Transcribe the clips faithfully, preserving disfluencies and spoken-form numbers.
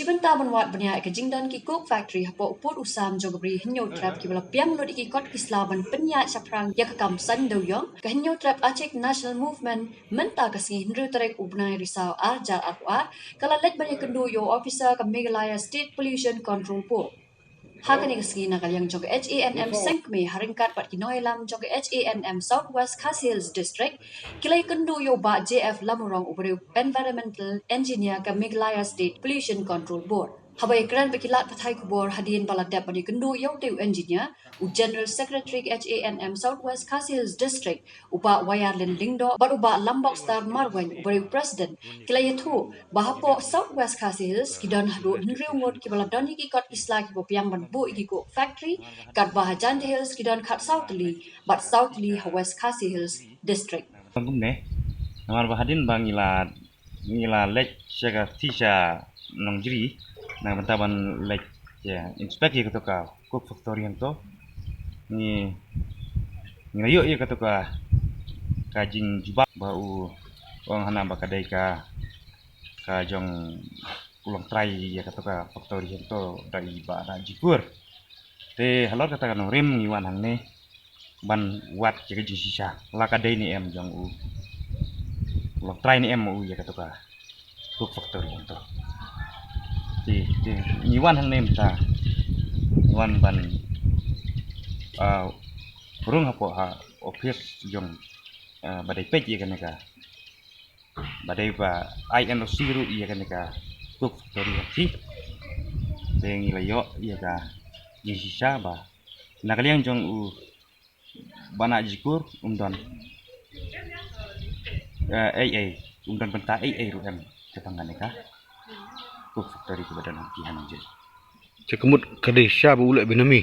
Mynta ban wad bniah ïa ka jingdon ki coke factory hapoh u pud u sam jong ka Bri Hynñiewtrep kiba la biang lut ïa ki kot ki sla ban pynïaid shaphrang ïa ka kam saiñ dewiong, ka Hynñiewtrep Achik National Movement mynta ka sngi hynriew tarik u bnai Risaw ar hajar arphew ar ka la leit ban ïakynduh ïa u officer ka Meghalaya State Pollution Control Board. Ha kane ka sngi na ka liang jong ka H A N M Sengkmie ha ryngkat bad ki nongïalam jong ka H A N M South West Khasi Hills District ki la ïakynduh ïa u Bah J F Lamurong uba dei u Environmental Engineer ka Meghalaya State Pollution Control Board. Haba ïakren bad ki lad pathai khubor hadien ba la dep ban ïakynduh ïa utei u engineer, u General Secretary ka H A N M South West Khasi Hills District, u Bah Wayarlin Lyngdoh bad u Bah Lambokstar Marwein uba dei u President, ki la ïathuh ba hapoh South West Khasi Hills ki don haduh hynriew ngut kiba la don ïa ki kot ki sla kiba biang ban buh ïa ki coke factory, katba ha Jaintia Hills ki don khatsaw tylli bad saw tylli ha West Khasi Hills District. Bang kumne, namar ba hadien ba ngi la ngi la leit sha ka, sha Nongjri na ka bynta ban leit, ïa, inspect ïa kato ka coke factory hangto. Ngi, ngi la ïoh ïa kato ka, ka jingjubab ba u ong hana ba ka dei ka, ka jong u longtrai ïa kato ka factory hangto da i Bah Najikur. Te halor kata ka nongrim ngi wan hangne ban wad ïa ka jingshisha la ka dei ne em jong u, u longtrai ne em u ïa kato ka coke factory hangto. Te, te ngi wan hangne mynta, ngi wan ban, ah, rung hapoh ha office jong, ah, ba dei peit ïa kane ka, ba dei ba ai N O C ruh ïa kane ka coke factory hangto. Te ngi la ïoh ïa ka jingshisha ba na ka liang jong u Bah Najikur um don, eh, ei ei, um don bynta ei ei ruh em shaphang kane ka coke factory kaba don hangne ha Nongjri. Te ka mut ka dei shisha ba u leh benami.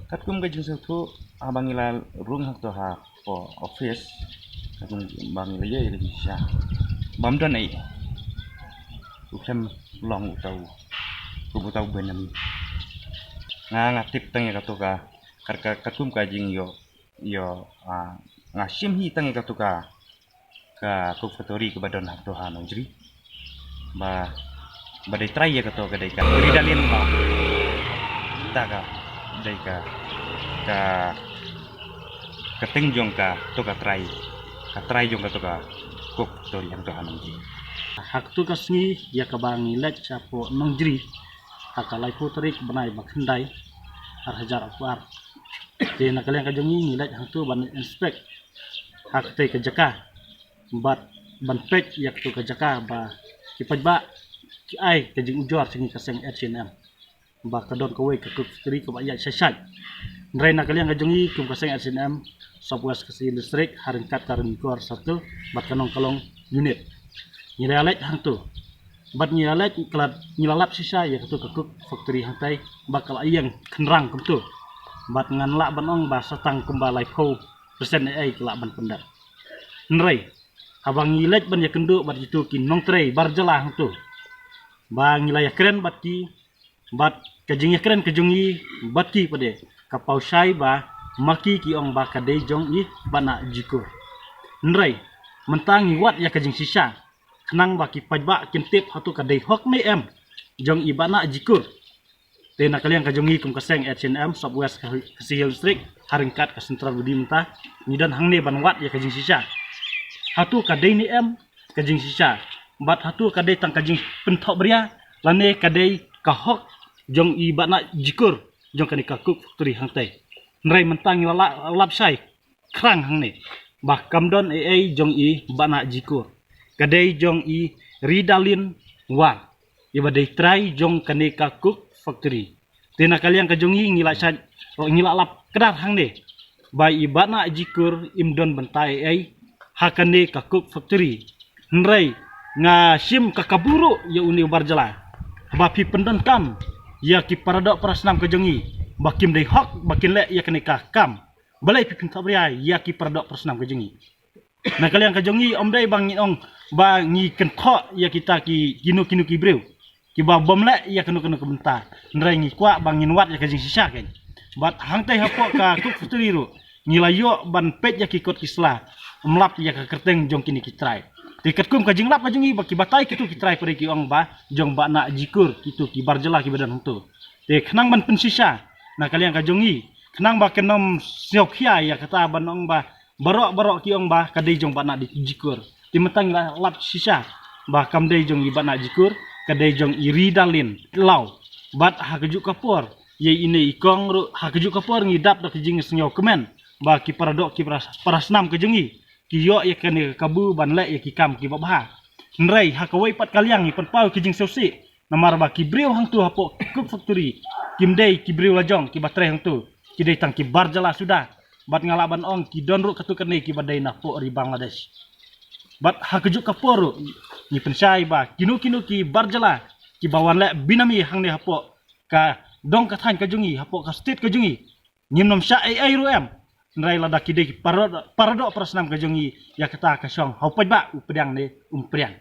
Katkum ka jingsngewthuh haba ngi la rung hangto hapoh office, katkum ba ngi la ïoh ïa ka jingshisha, bym don ei ei. U khlem long uta u, kum uta u benami. Nga, nga tip tang ïa kato ka, kat, kat, katkum ka jingïoh, ïoh, ah, nga shim hi tang ïa kato ka, ka coke factory kaba don hangto ha Nongjri. Ba, ba dei trai ïa kato ka dei ka Ridalin ba. Ta ka dei ka, ka, ka kyrteng jong kato ka trai, ka trai jong kato ka coke factory hangto ha Nongjri. Ha kato ka sngi ïa kaba ngi leit shapoh Nongjri ha ka laiphew tarik bnai ba khyndai ar hajar arphew ar. Te na ka liang ka jong ngi ngi leit hangto ban inspect ha katei ka jaka bad ban peit ïa kato ka jaka ba ki paidbah ki ai ka jingujor sha ngi ka seng H A N M ba ka don kawei ka coke factory kaba ïaid shai shai. Hynrei na ka liang ka jong ngi kum ka seng H A N M South West Khasi Hills District ha ryngkat ka Ranikor Circle bad ka Nongkalong Unit, ngi la leit hangto. Bad ngi la leit, ka la, ngi la lap shisha ïa kato ka coke factory hangtei ba ka la ïeng khynrang kumto. Bad ngan lah ban ong ba sa tang kumba laiphew percent ei ei ka lah ban pyndep. Hynrei haba ngi leit ban ïakynduh bad kito ki nongtrei bar jylla hangto, ba ngi la ïakren bad ki, bad ka jingïakren ka jong ngi bad ki pat de ka paw shai ba ma ki ki ong ba ka dei jong i Bah Najikur. Hynrei mynta ngi wad ïa ka jingshisha khnang ba ki paidbah kin tip hato ka dei hok ne em jong i Bah Najikur. Te na ka liang ka jong ngi kum ka seng H A N M South West Khasi Hills District ha ryngkat ka Central Body mynta ngi don hangne ban wad ïa ka jingshisha. Hato ka dei ne em ka jingshisha, bad hato ka dei tang ka jingpynthohbria lane ka dei ka hok jong i Bah Najikur jong kane ka coke factory hangtei. Hynrei mynta ngi la lap shai khrang hangne ba kam don ei ei jong i Bah Najikur, ka dei jong i Ridalin War, iba dei trai jong kane ka coke factory. Te na ka liang ka jong ngi ngi la shait, ngi la lap kdar hangne ba i Bah Najikur im don bynta ei ei ha kane ka coke factory. Hynrei nga shim ka kabu ruh ïa une u bar jylla ba phi pyndonkam ïa ki paradoh parasnam ka jong ngi ba kim dei hok ba kin leh ïa kane ka kam. Balei phi pynthap ria ïa ki paradoh parasnam ka jong ngi? Na ka liang ka jong ngi ym dei ba ngin ong ba ngi kynthoh ïa kita ki kino kino ki briew kiba bym leh ïa kano kano ka bynta. Hynrei ngi kwah ba ngin wad ïa ka jingshisha kein. Bad hangtei hapoh ka coke factory ruh ngi la ïoh ban peit ïa ki kot ki sla, ym lap ïa ka kyrteng jong kine ki trai. Te katkum ka jinglap ka jong ngi ba ki batai kito ki trai pyrshah ki ong ba jong Bah Nah Jikur kito ki bar jylla kiba don hangto. Te khnang ban pynshisha na ka liang ka jong ngi, khnang ba kan ym sngew khia ïa kata ban ong ba baroh baroh ki ong ba ka dei jong Bah Nah Jikur. Te mynta ngi la lap shisha ba kam dei jong i Bah Nah Jikur, ka dei jong i Ridalin Law. Bad ha kajuh ka por ïa ine i kong ruh, ha kajuh ka por ngi dap da ka jingsngewkmen ba ki paradoh ki para, para snam ka jong ngi ki ïoh ïa kane ka kabu ban leh ïa ki kam kiba bha. Hynrei ha kawei pat ka liang ngi pynpaw ki jingsngewsih namar ba ki briew hangto hapoh Coke Factory kim dei ki briew lajong kiba trei hangto, ki dei tang ki bar jylla suda. Bad nga lah ban ong ki don ruh katto katne kiba dei napoh ri Bangladesh. Bad ha kajuh ka por ruh ngi pynshai ba kino kino ki bar jylla kiba wan leh binami hangne hapoh ka dong ka thaiñ ka jong ngi, hapoh ka state ka jong ngi, ngim nym shah ei ei ruh em. Hynrei lada ki dei ki paradoh, paradoh para snam ka jong ngi, ïa kata ka shong ha u paidbah u pdiang ne um pdiang.